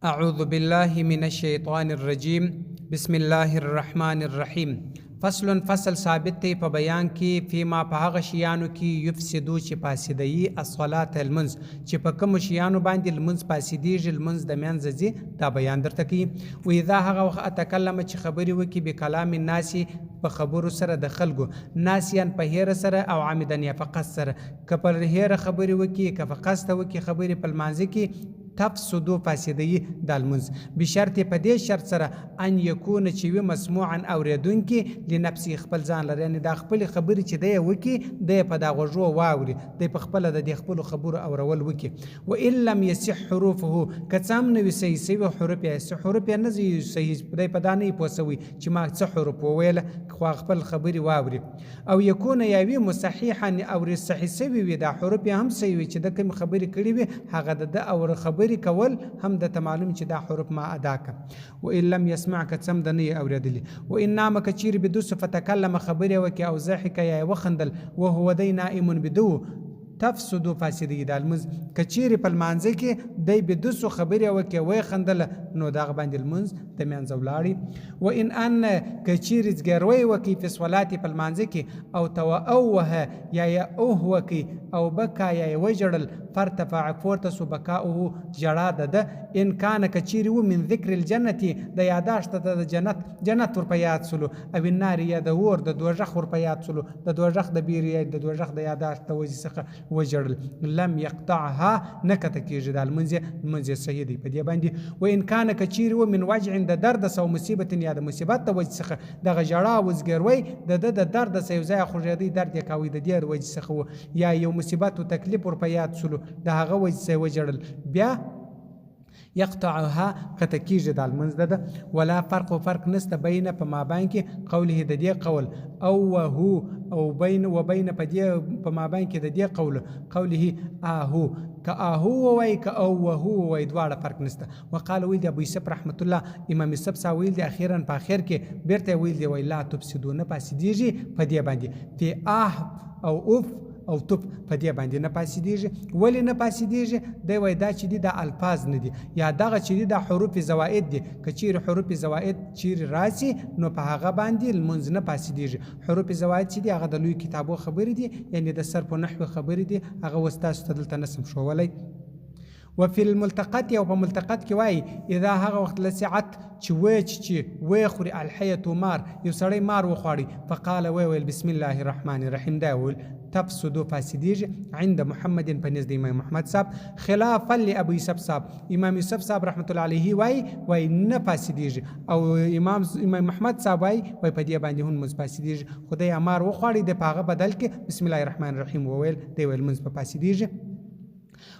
اعوذ بالله من الشیطان الرجیم بسم الله الرحمن الرحیم فصل فصل ثابت دی په بیان کې فيما په هغه شیانو کې یفسدو چې فاسدوي الصلاة لمونځ چې په کومو شیانو باندې لمونځ فاسدیږي لمونځ د منځه ځي دا بیان درته کوي و اذا هغه وخت اتکلم چې خبرې وکړي بکلام الناس په خبرو سره د خلکو ناسیان په هیره سره او عمدن یا په قصد سره که په هیره خبرې وکړي که په قصد وکړي خبرې په لمانځه کې تفسدو فاسدوي دا لمونځ بشرط په دې شرط سره ان یکون چې وي مسموعا اورېدونکي لنفسه خپل ځان لره یعنې دا خپلې خبرې چې دی یې وکړي دی یې په دا غوږو واوري دی په خپله د دې خپلو خبرو اورول وکړي و ان لم یصح حروفه که څه هم نه وي صحیح سوي حروف یې حروف یې نه صحیح دی په دا نه وي پوه سوی چې ما څه حروف وویل خو خپل خبرې واوري او یکون یا وي مصححا او صحیح سوي وي دا حروف یې هم صحیح وي چې ده کومې خبرې کړې وي هغه د ده او خبرې کول هم ده ته معلوم چې دا حروف ما ادا که و ان لم یسمع که څه هم ده نه یې اورېدلي و ان نام که چیرې بیده سو فتکلم خبرې وکړي او ضحک یا یې وخندل وهو دی نائم بیده و تفسدو فاسدوي دا لمونځ که چیرې په لمانځه کې دی بیده سو خبرې وکړي ویې خندله نو دغه باندې لمونځ د منځه ولاړی و ان ان که چیرې ځګیروی وکړي فی الصلات په لمانځه کې او تواوه یا یې اوه وکړي او بکا یا یې وژړل فارتفع پورته سو بکاؤه ژړا د ده ان کان که چیرې وو من ذکر الجنة د یاداشت د جنت جنت ور په یاد سولو او النار یا د اور د دوږخ ور په یاد سولو د دوږخ د بیرې یا د دوږخ د یاداشت د وجې څخه وژړل لم یقطعها نه کته کیږي دا لمونځ یې لمونځ یې صحیح دی په دې باندې و ان کان که چیرې و من وجع د درد څخه او مصیبت یا د مصیبت د وجې څخه دغه ژړا او زګیروی د ده د درد څخه یو ځای خوږېدی درد یې کاوی د دې وجې څخه و یا یو مصیبت او تکلیف ور په یاد سولو د هغه وجې څخه یې وژړل بیا یقطعها قطع کیږي دا لمونځ ده ولا فرق او فرق نشته بین په مابین کې قوله د دې قول او وهو او بین و بین په دې په مابین کې د دې قول قوله آهو که آهو وای که او وهو وای دواړه فرق نشته وقال ویل دی ابو یوسف رحمت الله امام یوسف صاحب ویل دی اخیرا په اخر کې بیرته ویل دی وای لا تفسدو نه پاسیدیږي په دې باندې په آه او اوف او توپ په دې باندې نه پاسیدیږي ولې نه پاسیدیږي دی وای دا چې دي دا الفاظ نه دي یا دغه چې دي دا حروف زوائد دي که چیرې حروف زوائد چیرې راسي نو په هغه باندې لمونځ نه پاسیدیږي حروف زوائد چې دي هغه د لوی کتابو خبرې دي یعنی د صرف و نحو خبرې دي هغه اوس تاسو ته دلته نسم ښوولی وفي الملتقط او په ملتقط کې وایي اذا هغه وخت لسعت چې ویچ چې ویې خوري الحیة مار یو سړی مار وخواړي فقال ویې ویل بسم الله الرحمن الرحیم دا ویل تفسدو فاسدیږي عند محمد په نزد امام محمد صاحب خلافا لابو یوسف صاحب امام یوسف صاحب رحمت الله علیه وایي وایي نه فاسدیږي او امام امام محمد صاحب وایي وایي په دې باندې هم لمونځ فاسدیږي خو دی مار وخواړي د په هغه بدل کې بسم الله الرحمن الرحیم وویل دی ویل لمونځ په فاسدیږي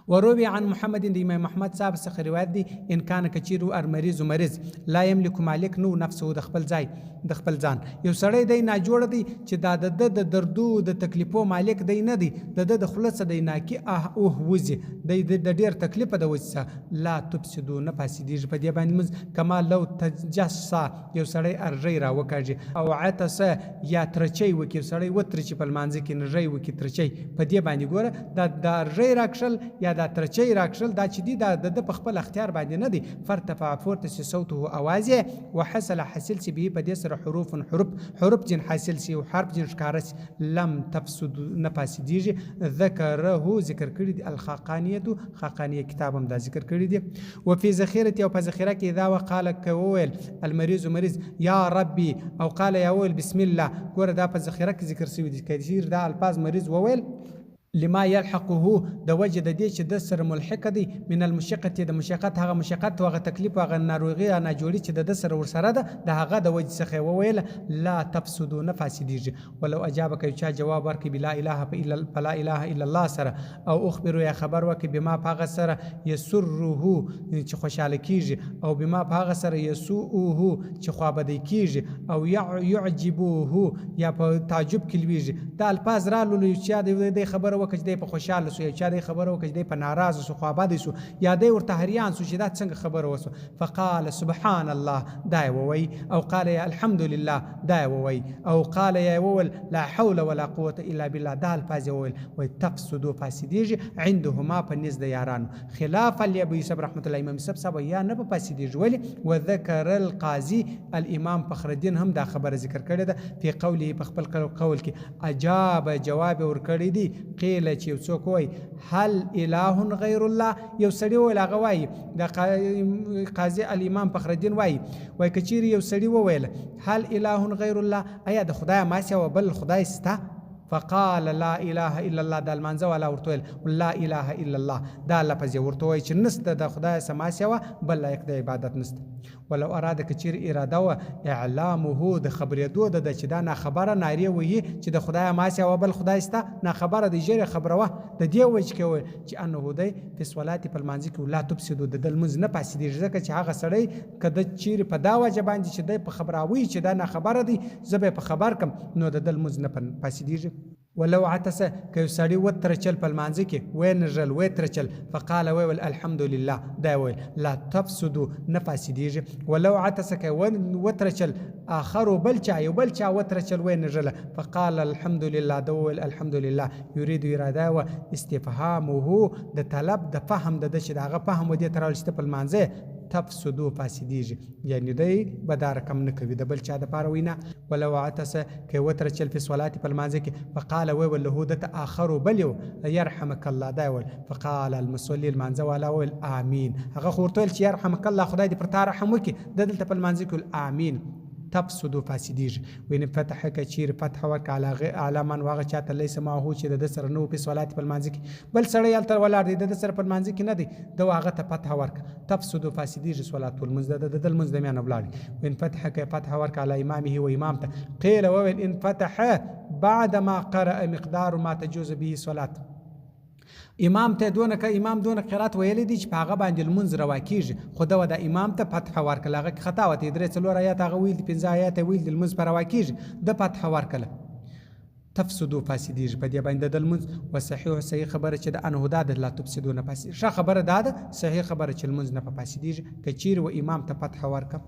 وروي عن محمد د امام محمد صاحب څخه روایت دی ان کان کچیرو المریض مریض لا یملک مالک نو نفسه د خپل ځای د خپل ځان یو سړی دی ناجوړ دی چې دا د د د دردو د تکلیفو مالک دی نه دی د د د خوله څخه دی ناکی اه اوه وځي دی د ډیر تکلیف د وجې څخه لا تفسدو نه فاسدیږي په دې باندې لمونځ کما لو تجسا یو سړی ارژی را وکاږي او عطس یا ترچی وکړي یو سړی وترچي په لمانځه کې نژی وکړي ترچی په دې باندې ګوره دا د ارژی راکښل یا دا ترچی راکښل دا چې دي دا د ده په خپل اختیار باندې نه دی فارتفع پورته سي صوته اواز یې وحصل حاصل سي به په دې سره حروف حروف حروف جن حاصل سي او حرف جن ښکاره سي لم تفسد نه فاسدیږي ذکره ذکر کړي دي الخاقانیه خاقانیه کتاب هم دا ذکر کړي دي وفي ذخیرة او په ذخیره کې اذا وقال که وویل المریض مریض یا ربي او قال یا وویل بسم الله ګوره دا په ذخیره کې ذکر شوي دي که چیرې دا الفاظ مریض وویل لما یلحقه د وجې د دې چې ده سره ملحق دی من المشقة د مشقت هغه مشقت او هغه تکلیف او هغه ناروغي یا ناجوړي چې د ده سره ورسره ده د هغه د وجې څخه یې وویل لا تفسدو نه فاسدیږي ولو اجاب که یو چا جواب ورکړي بلا اله په الا په لا اله الا الله سره او اخبرو یا خبر ورکړي بما په هغه سره یسره چې خوشاله کیږي او بما په هغه سره یسوءه چې خوابدی کیږي او یعجبه یا په تعجب کې لویږي دا الفاظ رالولو یو چا د دې خبره وکړه چې دی په خوشحاله سو، یو چا دی خبره وکړه چې دی په ناراضه سو، خوابدی سو، یا دی ورته حریان سو چې دا څنګه خبره وسوه. فقال سبحان الله دا یې ووایي، او قال یا الحمد لله دا یې ووایي، او قال یا یې وویل لا حول ولا قوة الا بالله، دا الفاظ یې وویل. وایي تفسدو فاسدېږي عندهما په نزد د یارانو، خلافا لابي یوسف رحمة الله، امام یوسف صاحب وایي یا نه په فاسدېږي. ولې؟ وذکر القاضي الامام فخرالدین هم دا خبره ذکر کړې ده فی قوله په خپل قول کې، اجاب جواب یې ورکړی دی، قیل چې یو څوک ووایي هل اله غیر الله، یو سړي وویل، هغه وایي د قاضي الامام فخرالدین وایي، وایي که چیرې یو سړي وویل هل اله غیر الله، ایا د خدای ما سوا بل خدای سته؟ فقال لا اله الا الله، دا لمانځه والا ورته ویل لا اله الا الله، دا لفظ یې ورته ووایي چې نسته د خدای سما سوا بل لایق د عبادت نسته. ولو اراد که چیرې اراده وه اعلامه د خبرېدو د ده چې دا ناخبره نارې وهي چې د خدای ما سوا بل خدای سته، ناخبره دی ژر یې خبروه، د دې وجه کې وویل چې انه دی فی الصلات په لمانځه کې لا تفسدو د ده لمونځ نه فاسدېږي، ځکه چې هغه سړی که ده چیرې په دا وجه باندې چې دی په خبراوي چې دا ناخبره دی زه به یې په خبر کړم نو د ده لمونځ نه فاسدېږي. ولو عطس که یو سړي وترچل په لمانځه کې ویې نژل ویې ترچل فقال ویې ویل الحمد لله دا یې وویل لا تفسدو نه فاسدېږي. ولو عطس که وترچل آخر بل چا یو بل چا وترچل ویې نژله فقال الحمد لله ده وویل الحمد لله یرید اراده یې وه استفهامه د طلب د فهم د ده چې د هغه فهم و دې ته راوړل چې ته په لمانځه تفسدو فاسدېږي یعنی دی به دا رقم نه کوي د بل چا دپاره وینا. ولو عطس که یې وترچل فی الصلاة په لمانځه کې فقال ویې له ده ته آخر بل یو یرحمک الله دا یې وویل فقال المصلي لمانځه والا وویل آمین، هغه خو ورته ویل چې یرحمک الله خدای دې پر تا رحم وکړي، ده دلته په لمانځه کې ویل آمین. تفسدو فاسدېږي. وین فتح که چیرې فتح ورکړه علی علی من وهغه چاته لیس معه چې د ده سره نه و فی الصلاة په لمانځه کې، بل سړی هلته ولاړ دی د ده سره په لمانځه کې نه دی، ده هغه ته فتح ورکړه تفسدو فاسدېږي صلات لمونځ د ده د لمونځ د میانه ولاړ. وین فتح که فتح ورکړه علی امامه و امام ته قیل وویل ان فتح بعد ما قرأ مقدار ما تجوز به صلات، امام ته دونه که امام دونه قرات ویلی دی چې په هغه باندې لمونځ روا کېږي، خو ده دا امام ته فتح ورکړله، هغه کې خطا وه، درې څلور ایات هغه ویل دي، پنځه ایات یې ویل دي، لمونځ په روا کېږي، ده فتح ورکړله تفسدو فاسدېږي په دې باندې د لمونځ. وصحیح صحیح خبره چې د انه دا ده لا تفسدو نه فاسدېږي، ښه خبره دا ده صحیح خبره چې لمونځ نه په فاسدېږي که چیرې و امام ته فتح ورکړه.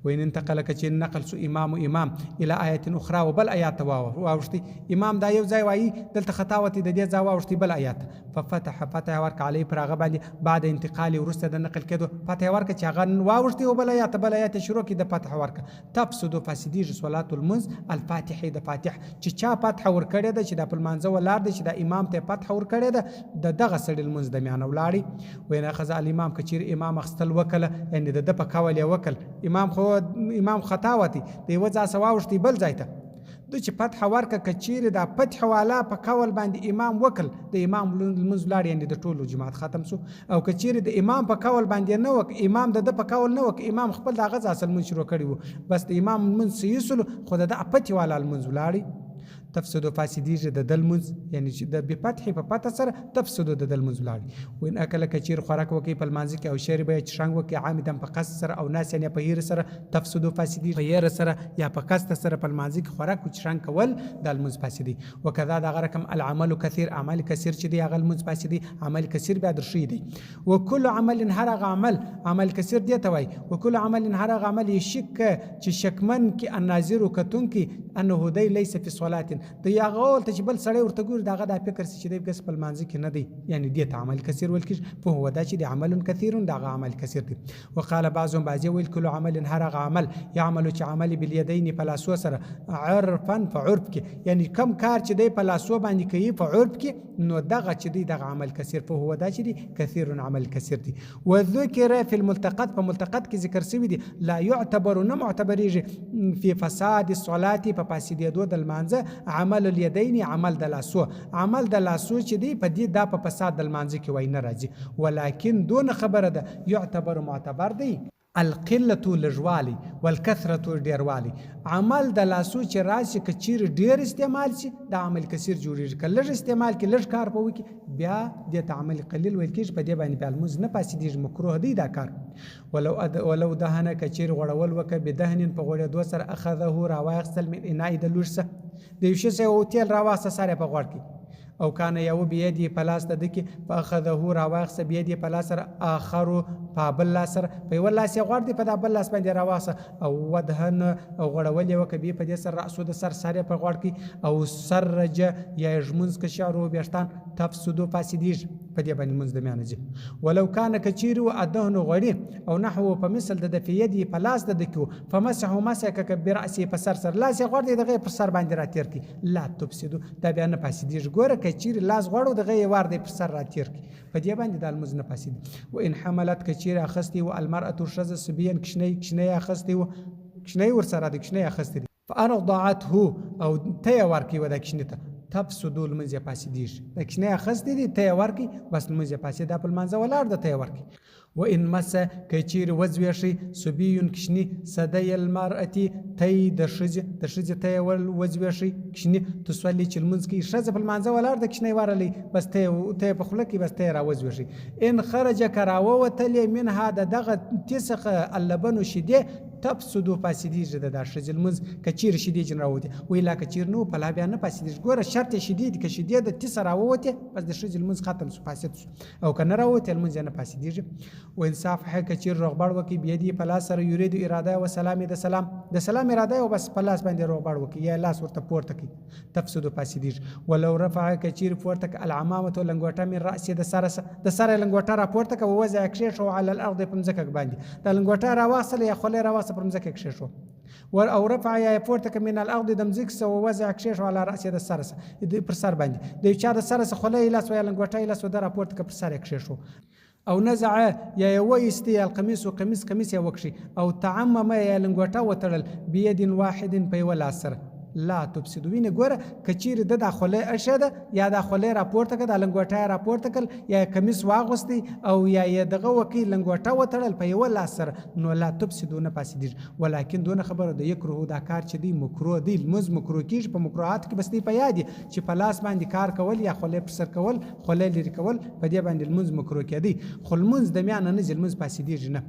وإن انتقل که چیرې نقل سو امام امام الى آیت اخرى و بل آیات ته واوښتي، امام دا یو ځای وایي دلته خطا وتی د دې ځای واوښتي بل آیات، ففتح فتح ورکړه علی پر هغه باندې بعد انتقال وروسته د نقل کېدو فتح ورکړه چې هغه واوښتي او بل آیات بل آیات شروع کړي د فتح ورکړه تفسدو فاسدېږي صلات لمونځ الفاتحې د فاتح چې چا فتح ورکړې ده چې دا په لمانځه ولاړ دی چې دا امام ته فتح ورکړې ده د دغه سړي لمونځ د میانه ولاړی. وین اخذ الامام که چیرې امام اخستل وکله یعنی د ده په قول یې وکل، امام خو امام خطا وتی د یوه ځای څخه واوښتی بل ځای ته ده چې فتح ورکه که چیرې دا فتح والا په قول باندې امام وکل د امام لمونځ ولاړ یعنی د ټولو جماعت ختم سو، او که چیرې د امام په قول باندې نه وک امام د ده په قول نه وک امام خپل د هغه ځای څخه لمونځ شروع کړی وو بس د امام لمونځ صحیح سولو خو د ده فتح والا لمونځ ولاړی. تفسدو فاسدېږي د ده لمونځ یعنی چې د بې فتحې په فتح سره تفسدو د ده لمونځ ولاړ. وإن اکل که چیرې خوراک وکړي په لمانځه کې او شرب یې چښنګ وکړي عامدا په قصد سره او ناسیا یا په هېره سره تفسدو فاسدېږي. په هېره سره یا په قصد سره په لمانځه کې خوراک او چښنګ کول دا لمونځ فاسدوي. وکذا دغه رقم العمل کثیر عمل کثیر چې دی هغه لمونځ فاسدوي، عمل کثیر بیا درښیي دی. وکل عمل هر هغه عمل، عمل کثیر دې ته وایي، وکل عمل هر هغه عمل یشک چې شکمن کې الناظر کتونکی انه دی لیس فی صلات دی هغه ورته چې بل سړی ورته ګوري د هغه دا فکر سي چې دی ګس په لمانځه کې نه دی، یعنی دې ته عمل کثیر ویل کېږي، فهو دا چې دی عمل کثیر د هغه عمل کثیر دی. وقال بعضهم بعضې ویل کل عمل هر هغه عمل یعمل چې عمل بالیدین په لاسو سره عرفا په عرف کې، یعنی کم کار چې دی په لاسو باندې کوي په عرف کې نو دغه چې دی دغه عمل کثیر فهو دا چې دی کثیر عمل کثیر دی. وذکر فی الملتقط په ملتقط کې ذکر شوی دی لا يعتبر نه معتبرېږي فی فساد الصلاة په فاسدېدو د لمانځه عمل الیدین عمل د لاسو، عمل د لاسو چې دی په دې دا په فساد د لمانځه کې وای نه راځي، ولکن دونه خبره ده يعتبر معتبر دی القلة لږوالی والکثرة ډېروالی، عمل د لاسو چې راشي که چېرې ډېر استعمال شي دا عمل کثیر جوړېږي، که لږ استعمال کړي لږ کار په وکړي بیا دې ته عمل قلیل ویل کېږي، په دې باندې بیا لمونځ نه فاسدېږي مکروه دی دا کار. ولو ولو دهنه که چېرې غوړول وکړه بدهن په غوړېدو سره اخذه راواخیستل من اناء د لوښي څخه، د یو شي څخه یو تېل راواخیسته سر یې په غوړ کړي، او کان یو بيدی په لاس د ده کې، فاخذه راواخیسته، بيدی په لاس سره، آخرو په بل لاس سره، په یوه لاس یې غوړ دی په دا بل لاس باندې راواخیسته، او ودهن او غوړول یې وکړه، بی په دې سره رأسو د سر، سر یې په غوړ کړي، او سرج یا یې ږمونځ که شعرو ویښتان تفسدو فاسدیږي، په دې باندې لمونځ د میانه ځي. ولو کان که چیرې و الدهن غوړي او نحوه په مثل د ده فی یده په لاس د ده کې و، فمسح مسح که که برأسه په سر سره، لاس یې غوړ دی دغه یې پر سر باندې راتېر کړي، لا تفسدو دا بیا نه فاسدیږي. ګوره که چیرې لاس غوړ و دغه یې وار دی پر سر راتېر کړي، په دې باندې دا لمونځ نه فاسد. و ان حملت که چیرې اخیستی و المرأة ښځه صبیا کوچنی، کوچنی یې اخیستی و، کوچنی ورسره دی، کوچنی یې اخیستی دی، فارضعته او ته یې ورکړي و دا کوچني ته، تفسدو لمونځ یې فاسدیږي. دا کوچنی اخیستی دی ته یې ورکړي بس لمونځ یې فاسد، دا په لمانځه ولاړ ده ته یې ورکړي. و ان مس که چیرې وځویښي صبی کوچني ثدی المرأة تی د ښځې، د ښځې تی یې وځویښي کوچني، تصلي چې لمونځ کوي، ښځه په لمانځه ولاړ ده کوچنی ورغلی بس تی یې په خوله کې بس تی یې راوځویښي. ان خرج که راووتلې منها د دغه تی څخه اللبنو شیدې، تفسدو فاسدیږي د دا ښځې لمونځ که چیرې شیدې جن راووتې، ویلا که چیرې نه وو پلا بیا نه فاسدیږي. ګوره شرط یې شیدې دي، که شیدې د تی څخه راووتې بس د ښځې لمونځ ختم شو فاسد شو، او که نه راووتې لمونځ یې نه فاسدیږي. و ان صافح که چیرې روغبړ وکړي بیدي په لاس سره یرید اراده و سلام د سلام، د سلام اراده او بس په لاس باندې روغبړ وکړي یا لاس ورته پورته کړي، تفسدو فاسدیږي. ولو رفع که چیرې پورته کړه العمامة لنګوټه من رأسه د سره د سره لنګوټه راپورته کړه ووضع کښېښوه علی الارض په مځکه باندې، دا لنګوټه راواخیستله یا خولۍ راواخیسته پر مځکه کښېښوه، ور او رفع یا یې پورته کړه من الارض د مځکې څخه ووضع کښېښوه علی رأسه د سره پر سر باندې، د یو چا د سره څخه خولۍ یې لاس وه یا لنګوټه یې لاس وه ده راپورته کړه پر سر یې کښېښوه. او نزع یا یې وایستی القمیص قمیص، قمیص یې وکښي، او تعمم یا لنګوټه وتړل بید واحد په یوه لاس سره، لا تفسدو. وینې ګوره که چیرې ده دا خولۍ ایښې ده یا دا خولۍ راپورته کړه، دا لنګوټه یې راپورته کړل یا یې کمیس واغوستی او یا یې دغه وکړي لنګوټه وتړل په یوه لاس سره، نو لا تفسدو نه فاسدېږي. ولکن دونه خبره ده یکرهو دا کار چې دی مکروه دی، لمونځ مکروه کېږي، په مکروهاتو کې بس دی په یاد دي چې په لاس باندې کار کول یا خولۍ پر سر کول خولۍ لرې کول په دې باندې لمونځ مکروه کېدی، خو لمونځ د میانه نه ځي، لمونځ فاسدېږي نه.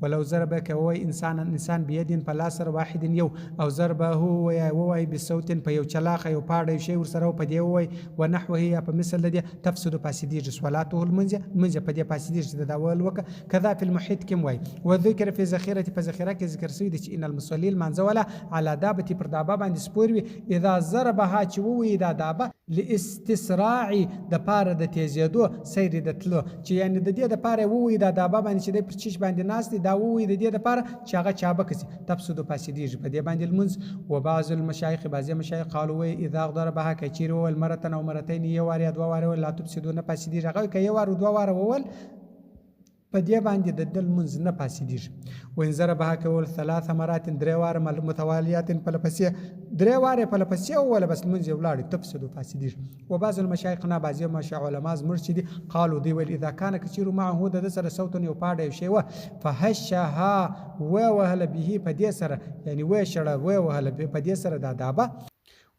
ولو ضربه که ووایي انسانا انسان بيد په لاس سره واحد یو، او ضربه ووایي ووایي بصوت په یو چلاخه یو پاړه یو شی ورسره او په دې ووایي ونحوه یا په مثل د دې، تفسد فاسدېږي صلاته لمونځ یې، لمونځ یې په دې فاسدېږي چې د دا ویل وکړه. کذا فی المحیط کې هم وایي وذکر فی ذخیرة په ذخیره کې ذکر شوي دي چې ان المصلي لمانځه والا علی دابة پر دابه باندې سپور وي، اذا ضربها چې ووایي دا دابه لاستسراع د پاره د تیزیدو سیر د تلو، چې یعنی د دې د پاره ووایي دا دابه باندې چې دی پر چیش باندې ناست دی دا ووایي د دې د پاره چې هغه چابکه شي، تفسدو فاسدیږي په دې باندې لمونځ. وبعض المشایخ بعضې مشایخ قالو وایي اذا ضربها که چیرې وویل مرة او مرتین یو وار یا دوه واره وویل لا تفسدو نه فاسدیږي، هغه که یو وار دوه واره وویل په دې باندې د ده لمونځ نه فاسدیږي. وان ضربها که وویل ثلاث مرات درې واره متوالیات پله پسې درې واره پله پسې وویله بس لمونځ یې ولاړی، تفسدو فاسدیږي. وبعض المشایخ نه بعضې مشایخ علما زموږ چې دي قالو دوی ویل اذا کان که چیرې معه د ده سره صوت یو پاړه یو شی وه فهشها ووهله به په دې سره یعنی ویې شړه ویې وهله په دې سره دا دابه.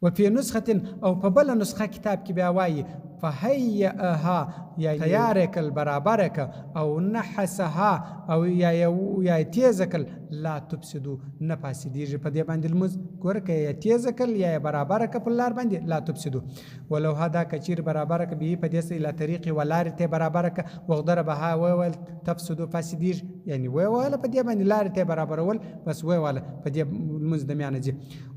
وفي نسخة او په بله نسخه کتاب کې بیا وایي فهیئها یا تیار یې کړل برابر یې کړ او نحسها او یا یې تیزه کړل لا تفسدو نه فاسدېږي په دې باندې لمونځ. ګوره که یې تیزه کړل یا یې برابره کړه پر لار باندې لا تفسدو. ولو هدا که چیرې برابره کړه به په دې سره الی طریق یوه لارې ته یې برابره کړه وغدربها ویې ویل تفسدو فاسدېږي یعنې ویې ویله په دې باندې لارې ته یې برابرول بس ویې ویله په دې لمونځ د میانه ځي.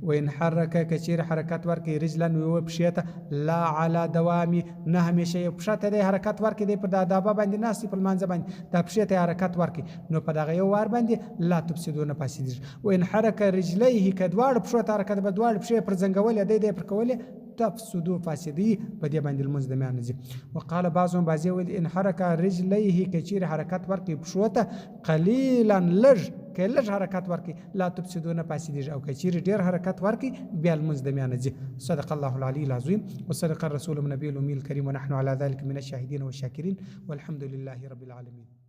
وان حرک که چیرې حرکت ورکړي رجلا یوه پښې ته لا علی دوامي نه همیشه یو پښه ته دی حرکت ورکړي دی پر دا دابه باندې ناست دی پر لمانځه باندې دا پښې ته حرکت ورکړي نو په دغه یو وار باندې لا تفسدو نه فاسدېږي. وان حرک رجلیه که دواړو پښو ته حرکت به دواړې پښې پر ځنګولې دی دی پر کولې تفسدو فاسدي په دې باندې لمونځ د میانه ځي. وقال بعضهم بعضې ویل ان حرک رجلیه که چیرې حرکت ورکړي پښو ته قلیلا لږ که لږ حرکت ورکړي لا تفسدو نه فاسدېږي او که چیرې ډېر حرکت ورکړي بیا لمونځ د میانه ځي. صدق الله العلي العظیم وصدق الرسول النبي الأمي الكريم ونحن على ذلك من الشاهدين والشاكرين والحمد لله رب العالمين.